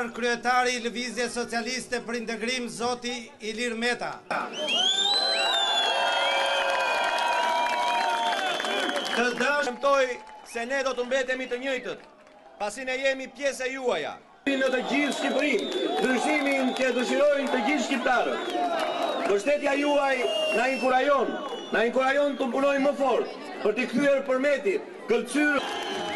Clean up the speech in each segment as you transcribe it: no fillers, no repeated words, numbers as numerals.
nderuar kryetari i Lëvizjes Socialiste për Integrim, zoti Ilir Meta. Të dashur Premtoj se ne do të mbetemi të njëjtët, pasi ne jemi pjesë e juaja. Në të gjithë Shqipërinë, ndryshimin që dëshirojnë të gjithë shqiptarët. Mbështetja juaj na inkurajon, na inkurajon të punojmë më fort për t'i kthyer Përmetit, Këlcyrën.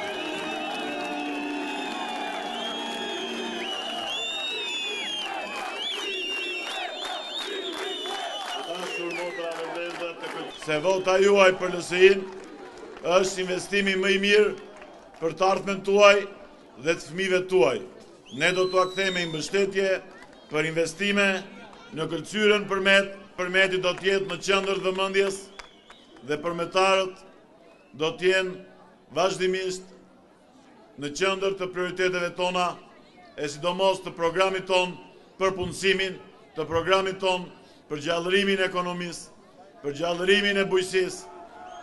Se vota juaj për LSI-në është investimi më i mirë për të ardhmen tuaj dhe të fëmijëve tuaj. Ne do t'ua kthejmë me një mbështetje për investime në Këlcyrën Përmet. Përmeti do të jetë në qendër të vëmendjes dhe përmetarët do të jenë vazhdimisht në qendër të prioriteteve tona e sidomos të programit tonë për punësimin, të programit tonë për gjallërimin e ekonomisë, për gjallërimin e bujqësisë,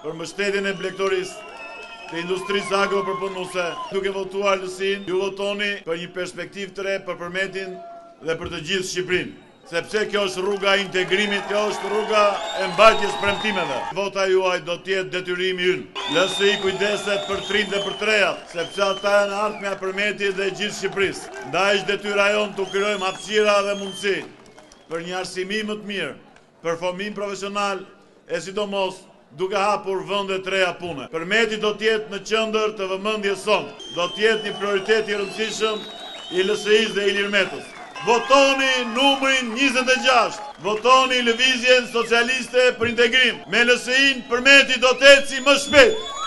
për mbështetjen e blegtorisë, të industrisë agropërpunuese. Duke votuar LSI-në, ju votoni për një perspektivë të re për Përmetin dhe për të gjithë Shqipërinë. Sepse kjo është rruga e integrimit, kjo është rruga e mbajtjes premtimeve. Vota juaj do të jetë detyrimi ynë. LSI kujdeset për të rinjtë dhe për të rejat, sepse ata janë e ardhmja e Përmetit dhe e gjithë Shqipërisë. Ndaj është detyra jonë t'u krijojmë hapësira dhe mundësi për një arsimim më të mirë, për formim profesional e sidomos duke hapur vende të reja pune. Përmeti do të jetë në qendër të vëmendjes sonë. Do të jetë një prioritet i rëndësishëm i LSI-së dhe Ilir Metës. Votoni numrin 26. Votoni Lëvizjen Socialiste për Integrim. Me LSI-në Përmeti do të eci më shpejt.